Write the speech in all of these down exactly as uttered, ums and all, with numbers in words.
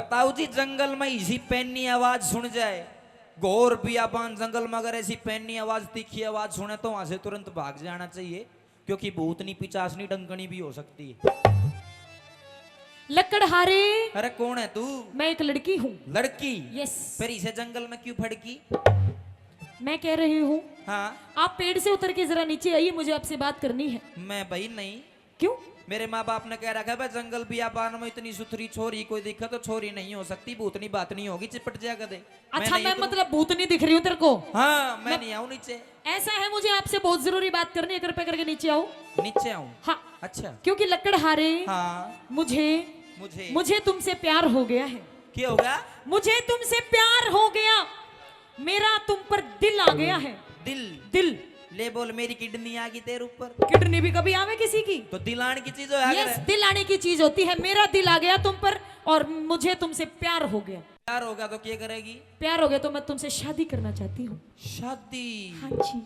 ताऊ जी, जंगल में इसी पैनी आवाज सुन जाए, घोर बियाबान जंगल में अगर ऐसी पैनी आवाज, तीखी आवाज सुने तो वहां से तुरंत भाग जाना चाहिए, क्योंकि भूतनी पिचासनी डंकनी भी हो सकती है। लकड़हारे। अरे कौन है तू? मैं एक लड़की हूँ। लड़की? Yes। फिर इसे जंगल में क्यों फड़की? मैं कह रही हूँ, हाँ। आप पेड़ से उतर के जरा नीचे आइए, मुझे आपसे बात करनी है। मैं भाई नहीं। क्यों? मेरे माँ बाप ने कह रखा है, जंगल बियाबान में इतनी सुथरी छोरी कोई दिखे तो छोरी नहीं हो सकती, भूतनी बात नहीं होगी, चिपट जाएगा दे। अच्छा, मैं नहीं मैं तो मतलब भूतनी दिख रही हूँ तेरे को? हाँ, मैं मैं नहीं आऊँ नीचे। ऐसा है, मुझे आपसे बहुत जरूरी बात करनी है, कृपया करके नीचे आओ। नीचे आऊँ? हाँ। अच्छा। क्योंकि लकड़हारे, हाँ। मुझे, मुझे। मुझे तुमसे प्यार हो गया है। क्या होगा? मुझे तुमसे प्यार हो गया, मेरा तुम पर दिल आ गया है। दिल? दिल। ले बोल, मेरी किडनी आ गई तेरे ऊपर। किडनी भी कभी आवे किसी की? तो दिल आने की चीज हो। Yes, दिल आने की चीज होती है। मेरा दिल आ गया तुम पर और मुझे तुमसे प्यार हो गया। प्यार होगा तो क्या करेगी? प्यार हो गया तो मैं तुमसे शादी करना चाहती हूँ। शादी? हाँ जी।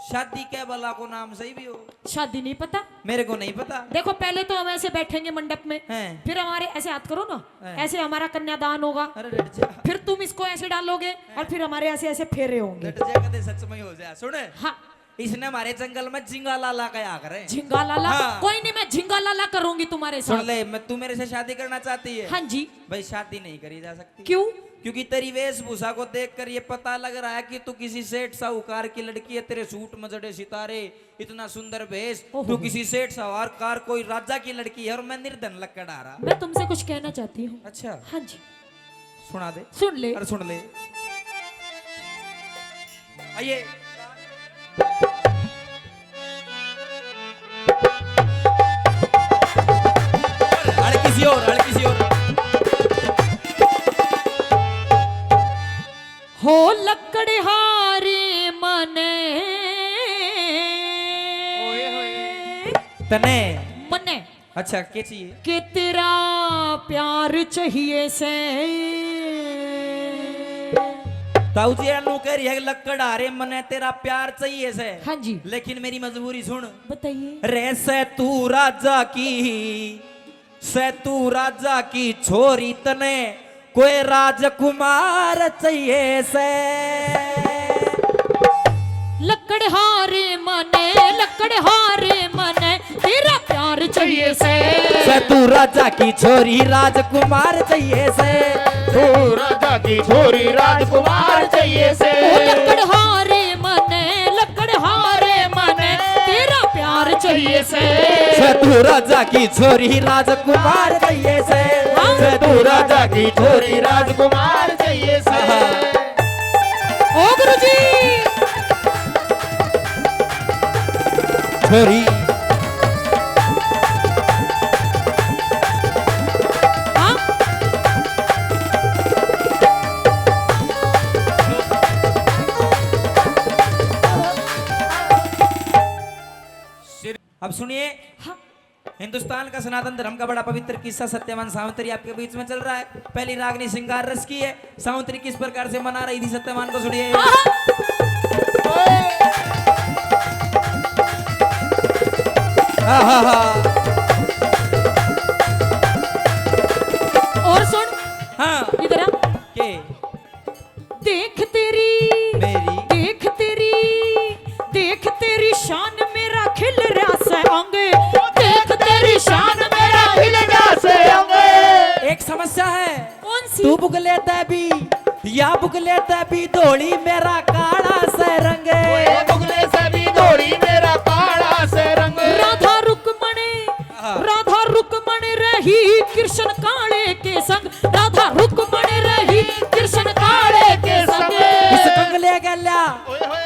शादी के भला को नाम सही भी हो? शादी नहीं पता। मेरे को नहीं पता। देखो, पहले तो हम ऐसे बैठेंगे मंडप में, हैं। फिर हमारे ऐसे हाथ करो ना, हैं। ऐसे हमारा कन्यादान होगा। अरे डट जा। फिर तुम इसको ऐसे डालोगे और फिर हमारे ऐसे ऐसे फेरे होंगे। डट जा, कदे सच में हो जा। सुन। हाँ। इसने हमारे जंगल में झिंगा लाला कहा करे। झिंगा लाला? हाँ। कोई नहीं, मैं झिंगा लाला करूंगी तुम्हारे साथ। सुन ले, मैं, तू मेरे से शादी करना चाहती है? हाँ जी। भाई, शादी नहीं करी जा सकती। क्यों? क्योंकि तेरी वेशभूषा को देखकर ये पता लग रहा है कि तू किसी सेठ साहूकार की लड़की है। तेरे सूट में जड़े सितारे, इतना सुंदर भेष, ओहो। तू किसी सेठ साहूकार, कोई राजा की लड़की है और मैं निर्धन लकड़हारा। मैं तुमसे कुछ कहना चाहती हूँ। अच्छा। हाँ जी। सुना दे। सुन ले। अरे सुन ले। आइए। हल्की सी और, हल्की सी और। हो लकड़हारे मने। ओए होए। तने। मने। अच्छा, के चाहिए? के तेरा प्यार चाहिए से। ताऊ जी, अनु कह रही है, लकड़हारे मने तेरा प्यार चाहिए से। हाँ जी। लेकिन मेरी मजबूरी सुन। बताइए। रे से तू राजा की, से तू राजा की छोरी, तने कोई राजकुमार चाहिए से। लकड़हारे मने, लकड़हारे मने, तेरा प्यार चाहिए से। से तू राजा की छोरी राजकुमार चाहिए से। तू राजा की छोरी राजकुमार चाहिए से। ओ लकड़हारे मने, लकड़हारे मने, तेरा प्यार चाहिए से। से तू राजा की छोरी राजकुमार चाहिए से। हाँ। से तू राजा की छोरी राजकुमार चाहिए से। आहा। ओ गुरु जी। छोरी। हाँ? अब सुनिए। हाँ। हिंदुस्तान का सनातन धर्म का बड़ा पवित्र किस्सा सत्यवान सावित्री आपके बीच में चल रहा है। पहली रागनी श्रृंगार रस की है। सावित्री किस प्रकार से मना रही थी सत्यवान को, सुनिए। आहा हा। और सुन। हाँ। इधर आ। के? देख तेरी, मेरी। देख तेरी, देख तेरी शान मेरा खिल रहा से अंग। देख तेरी शान मेरा खिल रहा से अंग। एक समस्या है। कौन सी? तू बुगले तै भी, या बुगले तै भी धोली मेरा काला से रंग। ओए बुगले से भी धोली मेरा काला से रंग। राधा रुक्मणी, हाँ। राधा रुक्मणी रही कृष्ण काले के संग। राधा रुक्मण रही कृष्ण काले के संग। इस कंगले गल्या,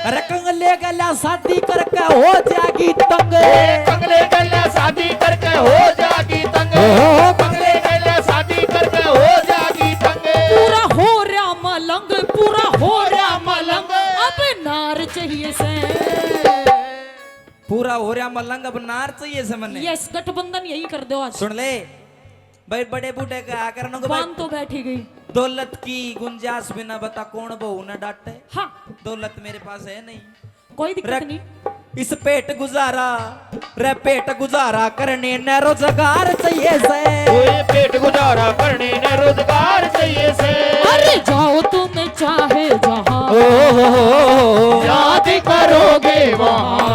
अरे कंगले गल्या शादी करके हो जाएगी तंग। ए, कंगले गल्या शादी करके हो जाएगी तंग। ओहो। कंगले गल्या शादी करके हो जाएगी तंग। पूरा हो रहा मलंग, पूरा हो रहा मलंग, अब नार चाहिए से। पूरा हो रहा मलंग, अब नार चाहिए से मन्ने। Yes, गठबंधन यही कर दो आज। सुन ले। भाई, बड़े बूढ़े का आकर न को भाई, बांध तो बैठी गई। दौलत की गुंजाइश बिना बता कौन बहू न डांटे। हाँ। दौलत मेरे पास है नहीं। कोई दिक्कत रख-, नहीं। इस पेट गुजारा, रे पेट गुजारा करने ने रोजगार चाहिए से। ओए, पेट गुजारा करने ने रोजगार चाहिए से। अरे जाओ तुम चाहे जहां, ओ हो हो हो। याद करोगे वहां।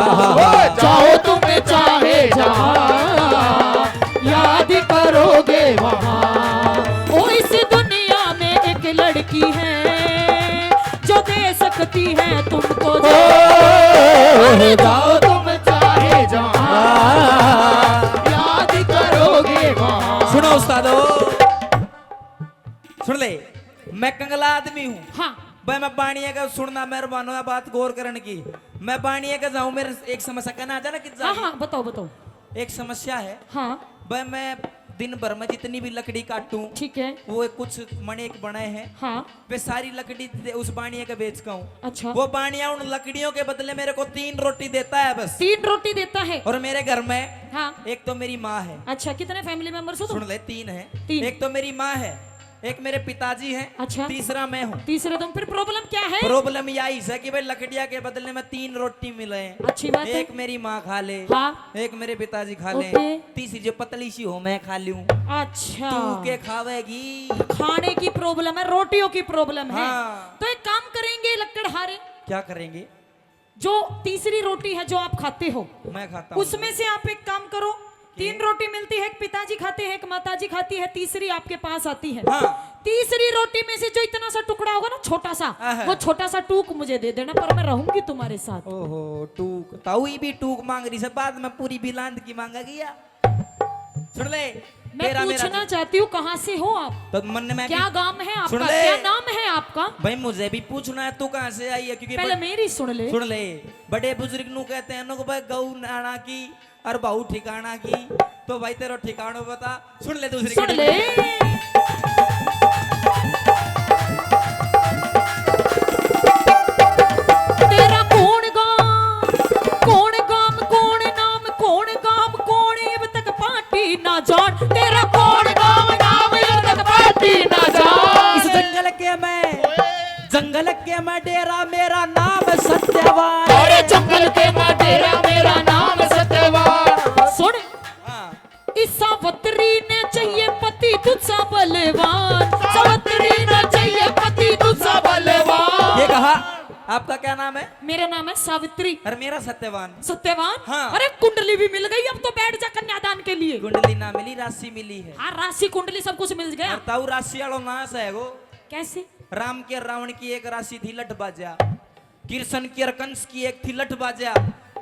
आहा। ओए, जाओ तुम चाहे जहां, याद करोगे वहां। ओ, इस दुनिया में एक लड़की है जो दे सकती है तुमको ओ, जान। अरे जाओ तुम चाहे जहां, आ। याद करोगे वहां। सुनो उस्तादो, सुन ले, मैं कंगला आदमी हूँ। हाँ। भाई, मैं बाणिया का सुनना, मेहरबान हो बात गौर करने की। मैं बाणिया का जाऊँ, मेरे एक समस्या कहना आ जाना कि हाँ, जाऊँ। हाँ, बताओ, बताओ। एक समस्या है। हाँ। भाई, मैं दिन भर में जितनी भी लकड़ी काटूं, ठीक है। वो कुछ मणेक बनाए हैं, हाँ। वे सारी लकड़ी दे-, उस बाणिया के बेच का हूँ। अच्छा। वो बाणिया उन लकड़ियों के बदले मेरे को तीन रोटी देता है बस। तीन रोटी देता है? और मेरे घर में हाँ। एक तो मेरी माँ है। अच्छा, कितने फैमिली मेंबर्स हो तुम? सुन ले, तीन है। तीन। एक तो मेरी माँ है, एक मेरे पिताजी हैं, अच्छा। तीसरा मैं हूँ। तीसरे तुम, फिर प्रॉब्लम क्या है? प्रॉब्लम यही है कि भाई, लकड़िया के बदले में तीन रोटी मिले। अच्छी बात है। एक मेरी माँ खा ले, हाँ। एक मेरे पिताजी खा ले, ओके। तीसरी जो पतली सी हो, मैं खा लूं। अच्छा। तू के खावेगी? खाने की प्रॉब्लम है, रोटियों की प्रॉब्लम है। हाँ। तो एक काम करेंगे लकड़हारे। क्या करेंगे? जो तीसरी रोटी है जो आप खाते हो, मैं खाता हूँ। उसमें से आप एक काम करो, तीन रोटी मिलती है, एक पिताजी खाते हैं, एक माताजी खाती है, तीसरी आपके पास आती है। हाँ। तीसरी रोटी में से जो इतना सा टुकड़ा होगा ना, छोटा सा, आहा। वो छोटा सा टूक मुझे दे देना, पर मैं रहूंगी तुम्हारे साथ। ओहो, टूक, ताऊ ही भी टूक मांग रही से, बाद में पूरी बिलांद की मांगेगी या? सुन ले, मैं तेरा मेरा पूछना चाहती हूँ, कहाँ से हो आप? तो मन में क्या भी गांव है आपका? सुन ले। क्या नाम है आपका? भाई, मुझे भी पूछना है, तू कहाँ से आई है? क्योंकि पहले बड़-, मेरी सुन ले। सुन ले, बड़े बुजुर्ग नू कहते हैं, नुक भाई, गऊ नाना की और बहू ठिकाना की, तो भाई, तेरा ठिकानो बता। सुन ले दूसरी सुन कड़ी। ले। तेरा कौन गाम, कौन गाम, कौन नाम, कौन गाम, कौन इब तक पार्टी ना जान। तेरा कौन गाम, नाम इब तक पार्टी ना जान। इस जंगल के मैं, जंगल के मैं डेरा, मेरा नाम सत्यवान। अरे जंगल के मैं डेरा, मेरा नाम सत्यवान। सुन। हाँ। इस सावित्री ने चाहिए पति दूजा बलवान, सावित्री ने चाहिए पति दूजा बलवान। ये कहा, आपका क्या नाम है? मेरा नाम है सावित्री। और मेरा सत्यवान। सत्यवान? हाँ। अरे कुंडली भी मिल गई, अब तो बैठ जा कन्यादान के लिए। कुंडली ना मिली, राशि मिली है। हाँ, राशि कुंडली सब कुछ मिल गया। और ताऊ, राशि वालों नाश है वो। कैसे? राम के रावण की एक राशि थी लठ बाजा, कृष्ण की और कंस की एक थी लठ बाजा,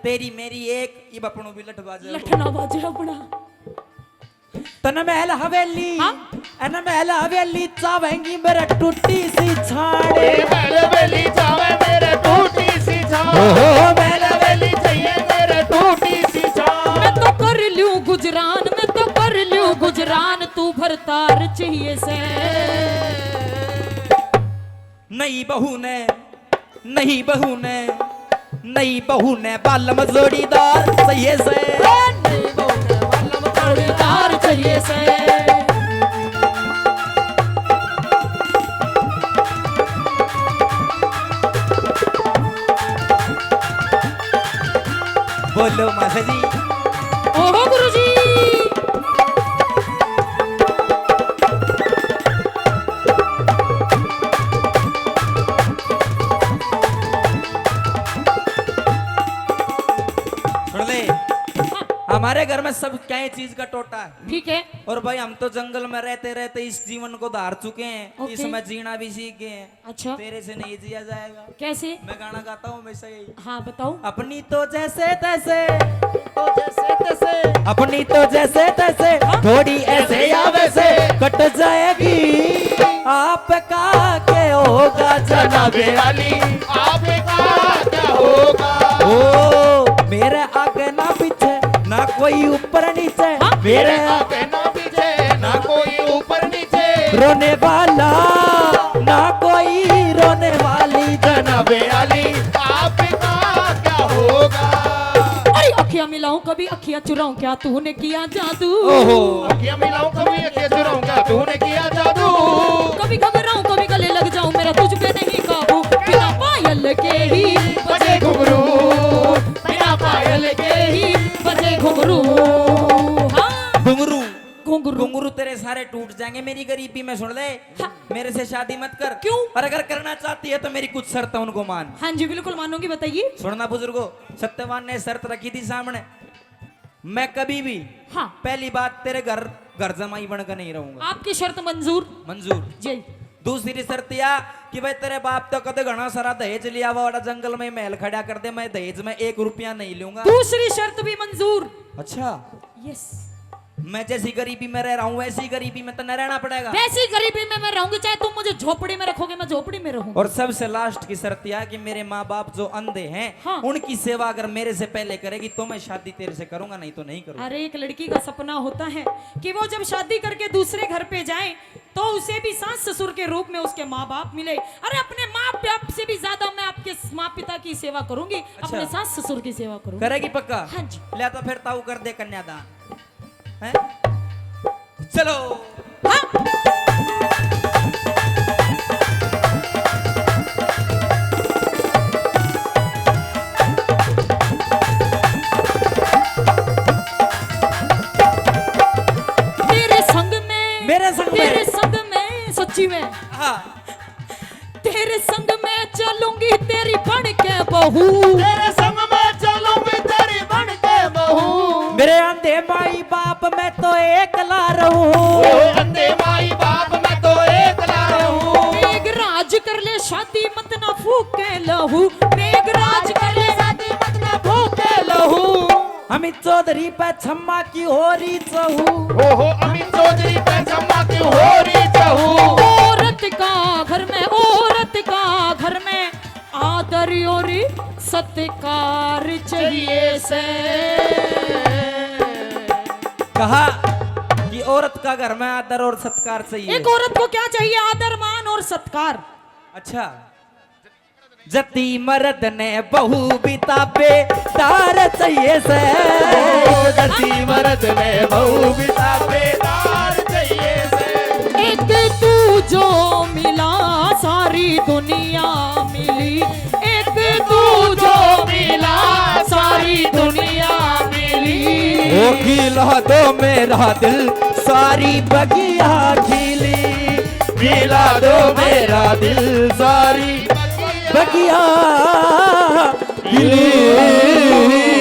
तेरी मेरी एक, इब अपनों भी लठ बाजा। लठ ना बाजे अपना। तन महल हवेली, हाँ? अन महल हवेली चावेंगी मेरे टूटी सी छाड़। ए महल हवेली चावे मेरे टूटी सी छाड़। ओहो। महल हवेली चाहिए मेरे टूटी सी छाड़। मैं तो कर लूं गुजरान, मैं तो कर लूं गुजरान, तू भरतार चाहिए से। नई बहू ने, नई बहू ने, नई बहू ने बालम जोड़ीदार चाहिए से। नई बहू ने बालम जोड़ीदार चाहिए से। बोलो मास्टर जी। ओहो गुरुजी। सुन ले, हमारे घर में सब क्या चीज का टोटा है। ठीक है। और भाई, हम तो जंगल में रहते रहते इस जीवन को धार चुके हैं, ओके। इसमें जीना भी सीख गए हैं। अच्छा। तेरे से नहीं जिया जाएगा। कैसे? मैं गाना गाता हूँ हमेशा यही। हाँ, बताओ। अपनी तो जैसे तैसे, तो जैसे तैसे, अपनी तो जैसे तैसे, हाँ? थोड़ी ऐसे या वैसे कट जाएगी। आपका क्या होगा जनाबे आली, आपका क्या होगा? ओ, मेरे आगे ना पीछे, ना कोई ऊपर नीचे। हाँ? मेरे आगे ना पीछे, ना कोई ऊपर नीचे। रोने वाला ना कोई रोने वाली। जनाबे आली, आपका क्या होगा? अरे अखियां मिलाऊं कभी, अखियां चुराऊं, क्या तूने किया जादू? ओहो। अखियां मिलाऊं कभी, अखियां चुराऊं, क्या तूने किया जादू? कभी घबराऊं, कभी गले लग जाऊं, मेरा तुझ पे नहीं काबू। बिना पायल के ही बजे घुंघरू। घुंगरू। हाँ। घुंगरू। घुंगरू। घुंगरू तेरे सारे टूट जाएंगे मेरी गरीबी में, सुन ले। हाँ। मेरे से शादी मत कर। क्यों? और अगर करना चाहती है तो मेरी कुछ शर्त है, उनको मान। हाँ जी, बिल्कुल मानूंगी, बताइए। सुनना बुजुर्गो, सत्यवान ने शर्त रखी थी सामने, मैं कभी भी हाँ। पहली बात तेरे घर, घर जमाई बनकर नहीं रहूंगा। आपकी शर्त मंजूर? मंजूर। जी। दूसरी शर्त या कि भाई तेरे बाप तो कदे घना सारा दहेज लिया हुआ, जंगल में महल खड़ा कर दे, मैं दहेज में एक रुपया नहीं लूंगा। दूसरी शर्त भी मंजूर। अच्छा। यस। मैं जैसी गरीबी में रह रहा हूँ, वैसी गरीबी में तो न रहना पड़ेगा। वैसी गरीबी में मैं रहूंगी, चाहे तुम मुझे झोपड़ी में रखोगे, मैं झोपड़ी में रहूंगी। और सबसे लास्ट की शर्त यह कि मेरे माँ बाप जो अंधे हैं, हाँ। उनकी सेवा अगर मेरे से पहले करेगी तो मैं शादी तेरे से करूंगा, नहीं तो नहीं करूंगा। अरे, एक लड़की का सपना होता है कि वो जब शादी करके दूसरे घर पे जाए तो उसे भी सास ससुर के रूप में उसके माँ बाप मिले। अरे, अपने माँ बाप से भी ज्यादा मैं आपके माँ पिता की सेवा करूंगी, अच्छा। अपने सास ससुर की सेवा करूंगी। करेगी पक्का? हाँ जी। ले तो फिर ताऊ कर दे कन्यादान। हैं? चलो। हाँ। तेरे संग में, मेरे संग में। तेरे संग में, सच्ची में। हाँ। तेरे संग मैं चलूंगी तेरी बन के बहू। तेरे संग मैं चलूंगी तेरी बन के बहू। मेरे अंधे माई बाप मैं तो एकला रहूं। ओ अंधे माई बाप मैं तो एकला रहूं। मेघराज कर ले शादी मत ना फूके लहू। मेघराज कर ले शादी मत ना फूके लहू। अमित चौधरी पे छम्मा की हो रही चहू। ओ हो अमित चौधरी पे छम्मा की हो रही चहू। औरत का घर में, औरत का घर में आदर और सत्कार चाहिए से। कहा कि औरत का घर में आदर और सत्कार चाहिए। एक औरत को क्या चाहिए? आदर, मान और सत्कार। अच्छा। जती मर्द ने बहू भी ताबेदार चाहिए से। ओ, जती मर्द ने बहू भी ताबेदार चाहिए से। एक तू जो मिला सारी दुनिया मिली। एक तू जो मिला सारी दुनिया मिली। ओ खिला दो मेरा दिल सारी बगिया खिली। खिला दो मेरा दिल सारी बगिया खिली।